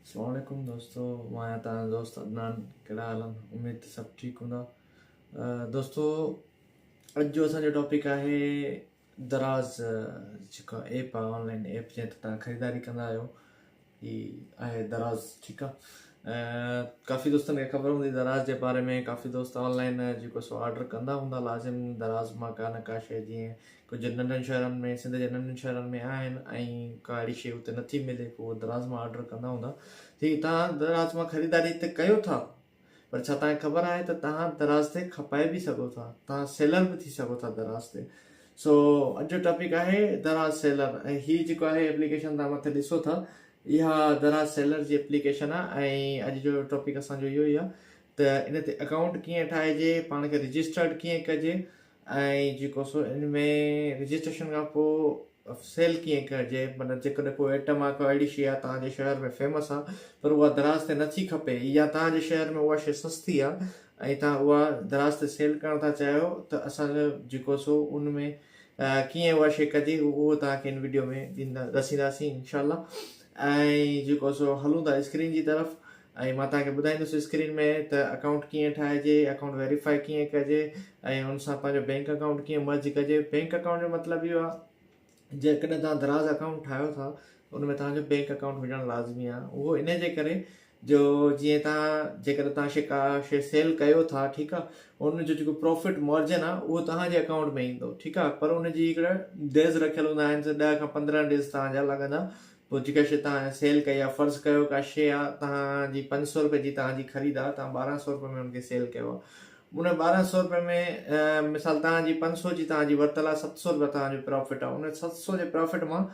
اسلام عليڪم دوستو مان آهيان توهان جو دوست عدنان ڪهڙا حال آهن اميد ته سڀ ٺيڪ هوندا دوستو اڄ جو اسان جو ٽاپڪ آهي دراز جيڪا ايپ آهي آن لائن ايپ جنهن تي توهان خريداري ڪندا آهيو هي آهي دراز ٺيڪ آهي ڪافي دوستن کي خبر هوندي دراز جي باري ۾ ڪافي دوست آن لائن جيڪو سو آرڊر ڪندا هوندا لازم دراز مان ڪا نه ڪا شي جيئن ڪجهه ننڍن شهرن ۾ سنڌ جي ننڍن شهرن ۾ آهن ۽ ڪا اهڙي شي اتي نٿي ملي پوء دراز مان آرڊر ڪندا هوندا ٺيڪ تهان دراز مان خريداري ته ڪيو ٿا پر ڇا توهان کي خبر آهي ته توهان دراز تي کپائي به سگهو ٿا توهان سيلر به ٿي سگهو ٿا دراز تي سو اڄ جو ٽاپڪ آهي دراز سيلر ۽ هي جيڪو آهي ايپليڪيشن توهان مٿي ڏسو ٿا اها دراز سيلر جي ايپليڪيشن آهي ۽ اڄ جو ٽاپڪ اسان جو اهو ئي آهي ته ان تي اڪائونٽ ڪيئن ٺاهجي پاڻ کي رجسٽرڊ ڪيئن ڪجي ۽ جيڪو سو ان ۾ رجسٽريشن کان پوء سيل ڪيئن ڪجي معنيٰ جيڪڏهن ڪو ائٽم آ ڪا اهڙي شي آ توهان جي شهر ۾ فيمس آ پر اها دراز تي نٿي کپي يا توهان جي شهر ۾ اها شي سستي آ ۽ توهان اها دراز تي سيل ڪرڻ ٿا چاهيو ته اسان جو جيڪو سو ان ۾ ڪيئن اها شي ڪجي اهو توهان کي ان وڊيو ۾ ڏيندا ڏسينداسين انشاء الله ۽ جيڪو سو هلون ٿا اسڪرين جي طرف ۽ مان توهان کي ٻڌائيندس اسڪرين ۾ ته اڪائونٽ ڪيئن ٺاهجي اڪائونٽ ويريفائي ڪيئن ڪجي ۽ ان سان پنهنجو بينڪ اڪائونٽ ڪيئن مرج ڪجي بينڪ اڪائونٽ جو مطلب اهو آهي جيڪڏهن توهان دراز اڪائونٽ ٺاهيو ٿا ان ۾ توهان جو بينڪ اڪائونٽ هجڻ لازمي آهي اهو ان جي ڪري جو جيئن توهان جيڪڏهن توهان شي ڪا شي سيل ڪيو ٿا ٺيڪ آهي ان جو جيڪو پروفٽ مارجن آهي اهو توهان جي اڪائونٽ ۾ ايندو ٺيڪ آهي پر ان جي هڪڙا ڊيز رکيل هوندا آهن 10 کان 15 ڊيز توهان جا لڳندا پوء جيڪا شيء توهان سيل ڪئي آهي فرض ڪيو ڪا شيء آهي توهان جي 500 روپئي جي توهان جي خريد آهي توهان 1200 روپئي ۾ ان کي سيل ڪيو آهي ان 1200 روپئي ۾ مثال توهان جي 500 جي توهان جي ورتل آهي 700 روپيا توهان جو پرافٽ آهي ان 700 جي پرافٽ مان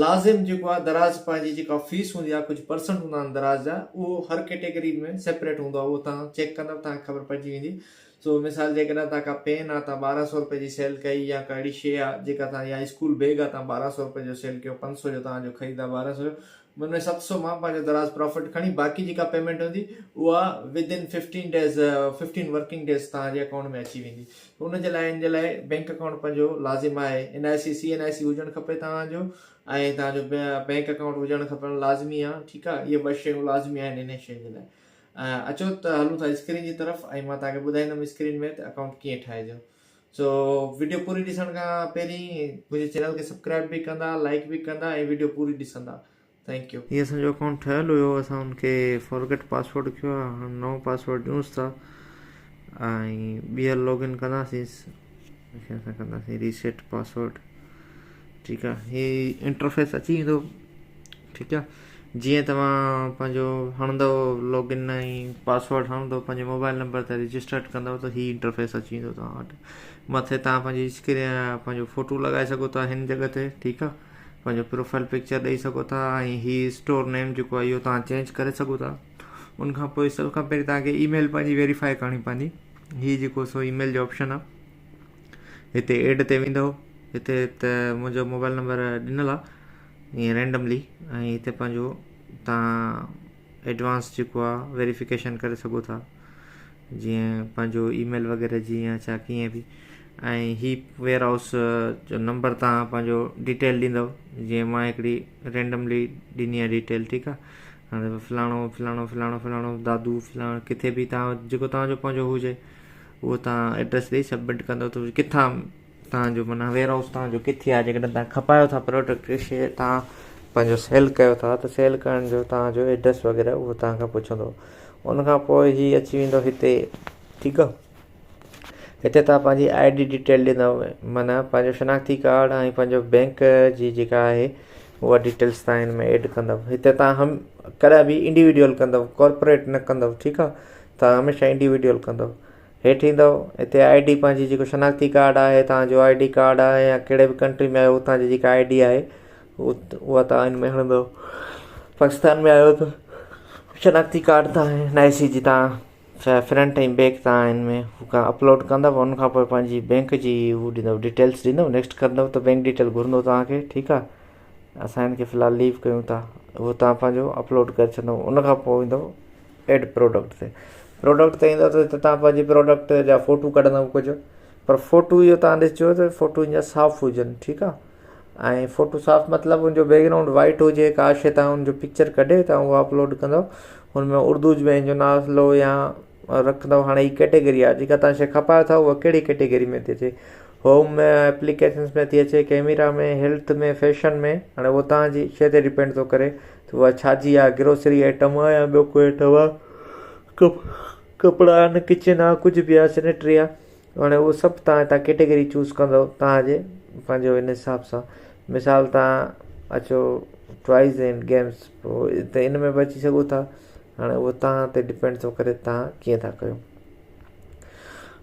لازم جيڪو آهي دراز پنهنجي جيڪا فيس هوندي آهي ڪجهه پرسنٽ هوندا آهن دراز جا اهو هر ڪيٽيگري ۾ سيپريٽ هوندو آهي اهو توهان چيڪ ڪندو توهان کي خبر پئجي ويندي سو مثال جيڪڏهن توهان ڪا پين آ توهان 1200 روپئي جي سيل ڪئي يا ڪا اهڙي شيء آ جيڪا توهان يا اسڪول بيگ آ توهان 1200 روپئي جو سيل ڪيو 500 جو توهان جو خريد آ 1200 جو ان ۾ 700 مان پنهنجو دراز پرافٽ کڻي باقي جيڪا پيمينٽ هوندي اها with in 15 days 15 working days توهان جي اڪائونٽ ۾ اچي ويندي ان جي لاء ان جي لاء بينڪ اڪائونٽ پنهنجو لازم آهي N I C C N I C هجڻ کپي توهان جو ۽ توهان جو بينڪ اڪائونٽ هجڻ کپڻ لازمي آ ٺيڪ آ اهي ٻه شيون لازمي آهن ان شيء جي لاء اچو ته هلون ٿا اسڪرين جي طرف ۽ مان توهان کي ٻڌائيندم اسڪرين ۾ ته اڪائونٽ ڪيئن ٺاهجو سو وڊيو پوري ڏسڻ کان پهرين منهنجي چينل کي سبسڪرائب به ڪندا لائڪ به ڪندا ۽ وڊيو پوري ڏسندا thank you. هي اسان جو اڪائونٽ ٺهيل هيو اسان ان کي فارگيٽ پاسورڊ ڪيو آهي هاڻي نئون پاسورڊ ڏيونس ٿا ۽ ٻيهر لاگ ان ڪنداسين اسان ڪنداسين ريسيٽ پاسورڊ ٺيڪ آهي هي انٽرفيس اچي ويندو ٺيڪ آ جيئن توهان پنهنجو هڻندو لاگ ان ۽ پاسورڊ هڻندو پنهنجي موبائل نمبر تي رجسٽرڊ ڪندو ته هي انٽرفيس اچي ويندو توهان وٽ مٿي توهان پنهنجي اسڪرين پنهنجو فوٽو لڳائي سگهو ٿا هن جڳهه تي ٺيڪ آ پنهنجو پروفائل پڪچر ڏئي سگهو ٿا ۽ هي اسٽور نيم جيڪو آهي اهو توهان چينج ڪري سگهو ٿا ان کان پوء سڀ کان پهرين توهان کي اي ميل پنهنجي ويريفائي ڪرڻي پوندي هي جيڪو سو اي ميل جو آپشن آ هتي ايڊ تي ويندو هتي ته منهنجو موبائل نمبر ڏنل آ ائين رينڊملي ۽ هتي پنهنجو تان ايڊوانس جيڪو آ ويريفڪيشن ڪري سگهو ٿا جيئن پنهنجو اي ميل وغيره جي يا ڇا ڪيئن به ۽ هي ويئر هائوس جو نمبر تان پنهنجو ڊيٽيل ڏيندو جيئن مان هڪڙي رينڊملي ڏني آ ڊيٽيل ٺيڪ آ هاڻي فلاڻو فلاڻو فلاڻو فلاڻو دادو فلاڻو ڪٿي به تان جيڪو تان جو پنهنجو هجي اهو تان ايڊريس ڏئي سبمٽ ڪندو ته ڪٿان توهان جو معنيٰ ويئر هائوس توهان جو ڪٿي آهي جيڪڏهن توهان کپايو ٿا پروڊڪٽ شيء توهان پنهنجو سيل ڪيو ٿا ته سيل ڪرڻ جو توهان جو ايڊريس وغيره اهو توهان کان پڇندو ان کان پوء هي اچي ويندو هتي ٺيڪ آهي هتي توهان پنهنجي I D detail ڏيندو معنيٰ پنهنجو شناختي ڪارڊ ۽ پنهنجو بينڪ جي جيڪا آهي اها ڊيٽيلس توهان هن ۾ ايڊ ڪندو هتي توهان هم ڪڏهن به انڊيوڊيول ڪندو ڪارپوريٽ نه ڪندو ٺيڪ آهي توهان هميشه انڊيوڊيول ڪندو هيٺ ايندؤ هتي I D پنهنجي جيڪو شناختي ڪارڊ آهي توهان جو I D card آهي يا ڪهڙي به ڪنٽري ۾ آهيو اتان جي جيڪا I D آهي اها توهان هن ۾ هڻندؤ پاڪستان ۾ آهيو ته شناختي ڪارڊ توهان اين I سي جي توهان فرنٽ ۽ بيڪ توهان هن ۾ اپلوڊ ڪندؤ ان کان پوء پنهنجي بينڪ جي هو ڏيندؤ ڊيٽيلس ڏيندؤ نيڪسٽ ڪندؤ ته بينڪ ڊيٽيل گهرندو توهان کي ٺيڪ آهي اسان هن کي في الحال ليو ڪيون ٿا اهو توهان پنهنجو اپلوڊ ڪري ڇڏندؤ ان کان پوء ايندو ايڊ پروڊڪٽ تي پروڊڪٽ تي ايندو ته تان پنهنجي پروڊڪٽ جا فوٽو ڪڍندو ڪجهه پر فوٽو اهو تان ڏسجو ته فوٽو ان جا صاف هجن ٺيڪ آ ۽ فوٽو صاف مطلب ان جو بيڪ گرائونڊ وائٽ هجي، ڪا شيء توهان ان جو پڪچر ڪڍي توهان اها اپلوڊ ڪندؤ، هن ۾ اردو ۾ پنهنجو نالو يا رکندؤ. هاڻي هي ڪيٽيگري آهي جيڪا توهان شيء کپايو ٿا اها ڪهڙي ڪيٽيگري ۾ ٿي اچي، هوم ۾ ايپليڪيشنس ۾ ٿي اچي، ڪيميرا ۾، هيلٿ ۾، فيشن ۾. هاڻي اهو توهان جي شيء تي ڊپينڊ ٿو ڪري ته اها ڇا جي آهي، گروسري آئٽم آهي يا ٻيو ڪوئي آئٽم آهي، ڪپڙا آهن، ڪچن آهي، ڪجهه به آهي، سينيٽري آهي. هاڻي اهو سڀ توهان هتان ڪيٽيگري چوز ڪندؤ توهان جي پنهنجو ان حساب سان. مثال توهان اچو ٽوائز اينڊ گيمس، پوءِ هتي ان ۾ به اچي سگهو ٿا. هاڻي اهو توهان تي ڊپينڊ ٿو ڪري توهان ڪيئن ٿا ڪيو.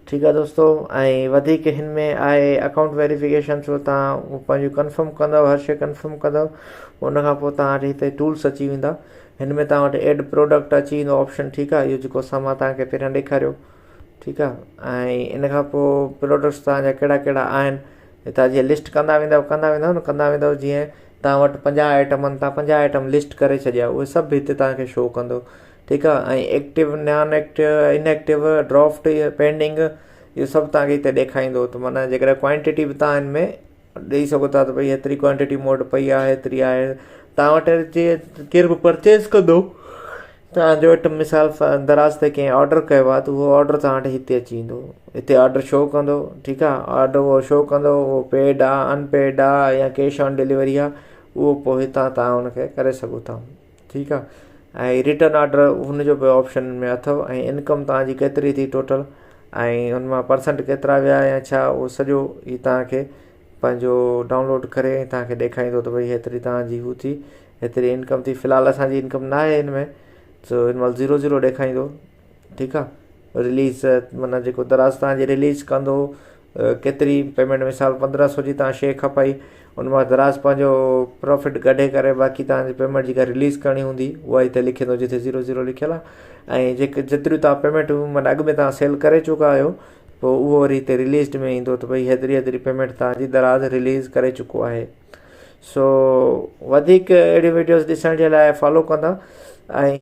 ٺيڪ آهي دوستو، ۽ وڌيڪ هن ۾ آهي اڪائونٽ ويريفڪيشن، سو توهان پنهنجو ڪنفرم ڪندؤ، هر شيءِ ڪنفرم ڪندؤ، ان کان پوءِ توهان وٽ هتي ٽولس اچي ويندا. هن ۾ توهان وٽ ايڊ پراڊڪٽ اچي ويندو آپشن. ٺيڪ آهي، اهو جيڪو اسان مان توهان کي پهريان ڏيکاريو. ٺيڪ آهي، ۽ ان کان پوءِ پراڊڪٽس توهان جا ڪهڙا ڪهڙا آهن هتان جيئن لسٽ ڪندا ويندؤ ڪندا ويندؤ نه ڪندا ويندؤ، جيئن توهان وٽ 50 آئٽم آهن، توهان 50 آئٽم لسٽ ڪري ڇڏيا، اهي سڀ هتي توهان کي شو ڪندو. ٺيڪ آهي، ۽ active, non active, inactive, draft, pending, اهو سڀ توهان کي هتي ڏيکاريندو. ته معنيٰ جيڪڏهن ڪوانٽٽي به توهان هن ۾ ڏيئي سگهو ٿا ته ڀئي هيتري ڪوانٽٽي مون وٽ پئي آهي، هيتري آهي. توهان وٽ جيئن ڪير به پرچيز ڪندو توهان جو وٽ، مثال دراز تي ڪنهن آرڊر ڪيو آهي ته اهو آرڊر توهان وٽ هتي اچي ويندو، هتي آرڊر شو ڪندو. ٺيڪ آهي، آرڊر اهو شو ڪندو، اهو پيڊ آهي، ان پيڊ آهي يا ڪيش آن ڊليوري آهي، اهو پوءِ هتان توهان هن کي ڪري سگهو ٿا. ٺيڪ آهي، ۽ ريٽرن آرڊر هن جو به آپشن ۾ اٿو، ۽ انڪم توهان جي ڪيتري ٿي ٽوٽل ۽ هن مان پرسنٽ ڪيترا ويا يا ڇا، اهو سڄو هي توهان کي پنهنجو ڊائونلوڊ ڪري ۽ توهان کي ڏيکاريندو ته ڀئي هيتري توهان جي هو ٿي، هيتري انڪم ٿي. في الحال اسان جي انڪم نه آهي هن ۾، سو هن مهل 0 0 ڏيکاريندو. ٺيڪ آهي، رليز معنيٰ جيڪو دراز توهان جي رليز ڪندو ڪيتري پيمينٽ، مثال 1500 جي توهان شيءِ کپائي، ان مان دراز پنهنجو پرافٽ ڪڍي ڪري باقي توهان جي پيمينٽ جيڪا رليز ڪرڻي هوندي اها هتي لکندو جتي 0 0 لکيل آهي. ۽ جيڪي جيتريون توهان پيمينٽون معنيٰ اڳ ۾ توهان سيل ڪري چڪا آهيو، پوءِ اهو وري هتي رليزڊ ۾ ايندو ته ڀئي هيتري هيتري پيمينٽ توهان جي دراز رليز ڪري چڪو آهي. سو وڌيڪ اهڙيون وڊيوز ڏسڻ جي لاءِ فالو ڪندا ۽